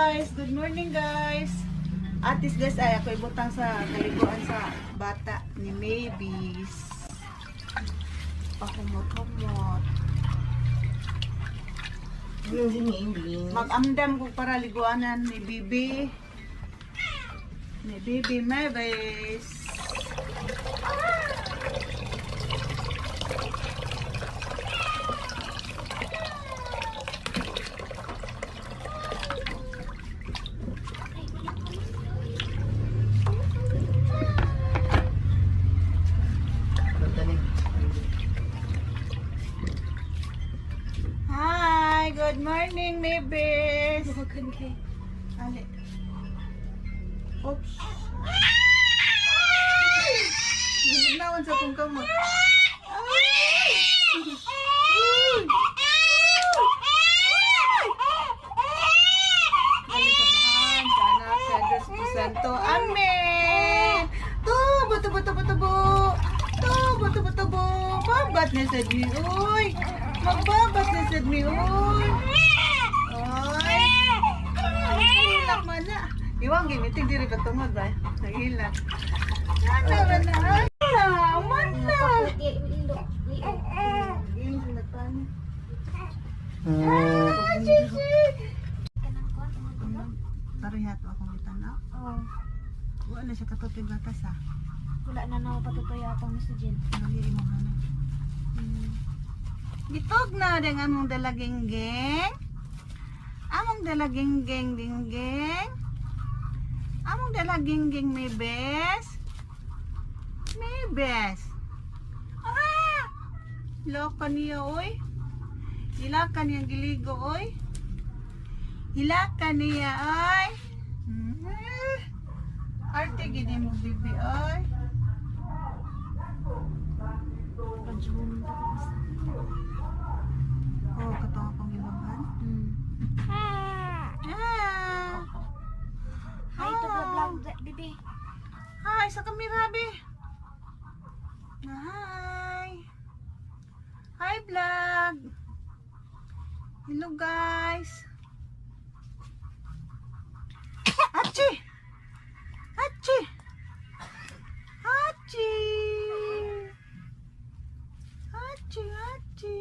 Guys! Good morning, guys! Atis guys, ay ako ibutang sa kaliguan sa bata ni Maybes. Pahumot-humot. Ano si Maybelline? Mag-amdam ko para liguanan ni Bibi. Ni Bibi Maybes. Hi! Good morning, Maybes! Ali. Oops. Ginawan sa akong kamot. Ay! Uy! Dali sa Amahan, sa Anak, sa Diyos po Santo. Amen! Tubo, tubo, tubo, tubo! Tubo, tubo, tubo! Babat na sad mi, uy! Magbabat na sad mi, uy! Oy! Hilak man na. Iwang gimitig diri ka tungod ba? Naghilak. Ano man na? Ano man na? Ah, shishi! Pareha to akong gitanaw. Oh, Wala na siya katutoy gatas ah. wala na na patutoy atong Miss Jen. Lagi imong hanap. Gitog na ding among dalaginggeng. Among dalaginggeng dinggeng. Among dalaginggeng may bes. May bes. Ah! Loko niya oy. Hilaka niya ang giligo oy. Hilaka niya oy. Arte gini mo bibi oy. Oh, katong akong gilabhan. Ah. Hi to the vlog, bibi. Hi, sa kamera, be. Hi. Hi, vlog. Hello, guys. Achi! Achi! Achi! Achi, achi!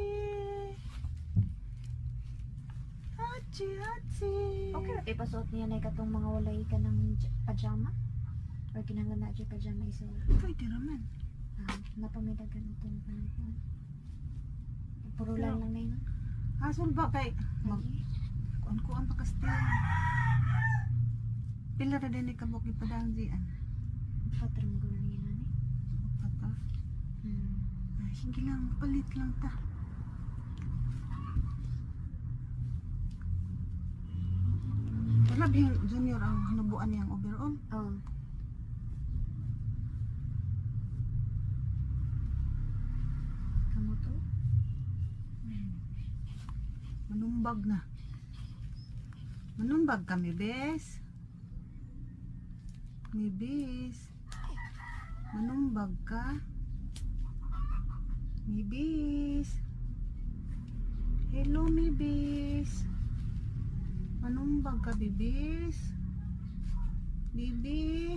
Achi, achi! Okay ra kay pasuot niya na katong mga walay ka ng pajama. Or kinahanglan na dyan pajama iso. Pwede raman. Ah, napamidagan itong panahon. Puro lang lang na yun. Asol ba kay mag Lagi. kuan-kuan pa kasti. Pila ra din ni kabuk ipadang dian. Patram ko na niya nani. Upat ah. Ay, sige lang, palit lang ta. Wala ba yung junior ang hanubuan niyang overall? Oh. Kamu to? Manumbag na. Manumbag kami, bes. Mi bes. Manumbag ka. Mi bes. Hello, mi bes. Manumbag ka, bibis. Bibi.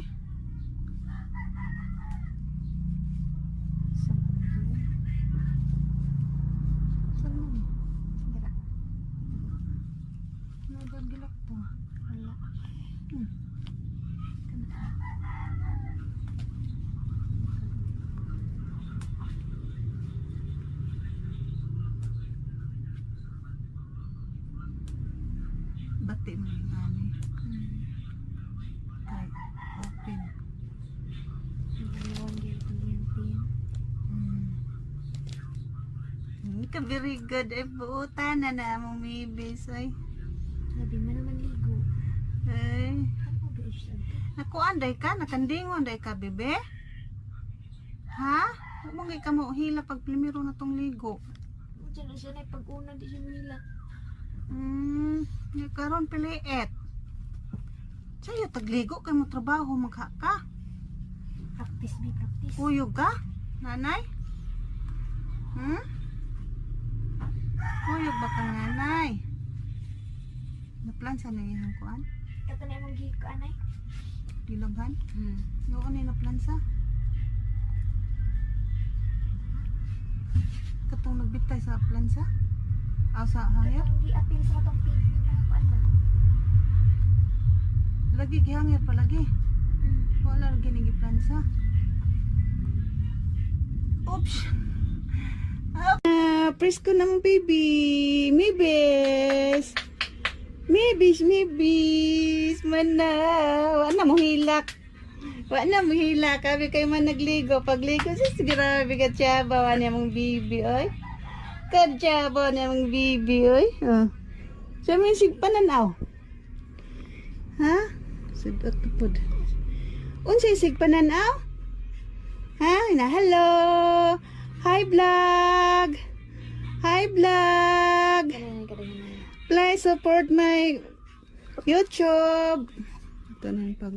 Saan mo? Dira. Nagagilak to. Wala. Kana. Bati mo yung ani. Kay open. Nagdalawang gyud ang pin. Ka very good ay buutan na na among mibis ay. Labi man naman ligo. Ay. Ano ba siya? Nakuan day ka, nakandingon day ka bebe. Ha? Wa mo ka mo hila pag primero na tong ligo. Diyan na siya na pag-una di siya mila. Karon piliit. Sayo tagligo kay mo trabaho magha ka. Practice be practice. Kuyog ka, nanay? Kuyog ba kang nanay? Na-plansa na iyang kuan. Kato na imong gikuan ay. Dilabhan. Yo ano na plansa? Katong nagbitay sa plansa? Aw sa hangir? Katong gi-apil sa katong pink nga mga kuan ba? Lagi gihangir palagi. Wala lagi ni giplansa. Oops. Ah, presko ng baby. Mibis. Mibis, mibis. Mana. Wala mo hilak. Wala mo hilak. Kabi kayo man nagligo. Pagligo, sis, grabe ka tsaba. Wala mong baby, oy. Katsaba niya mong baby, oy. Oh. So, may sigpananaw. Ha? Sudot na pod. Unsay sigpananaw? Ha? Na hello. Hi, vlog. Hi, vlog. Kanina kanina. Please support my YouTube. Ito na yung pag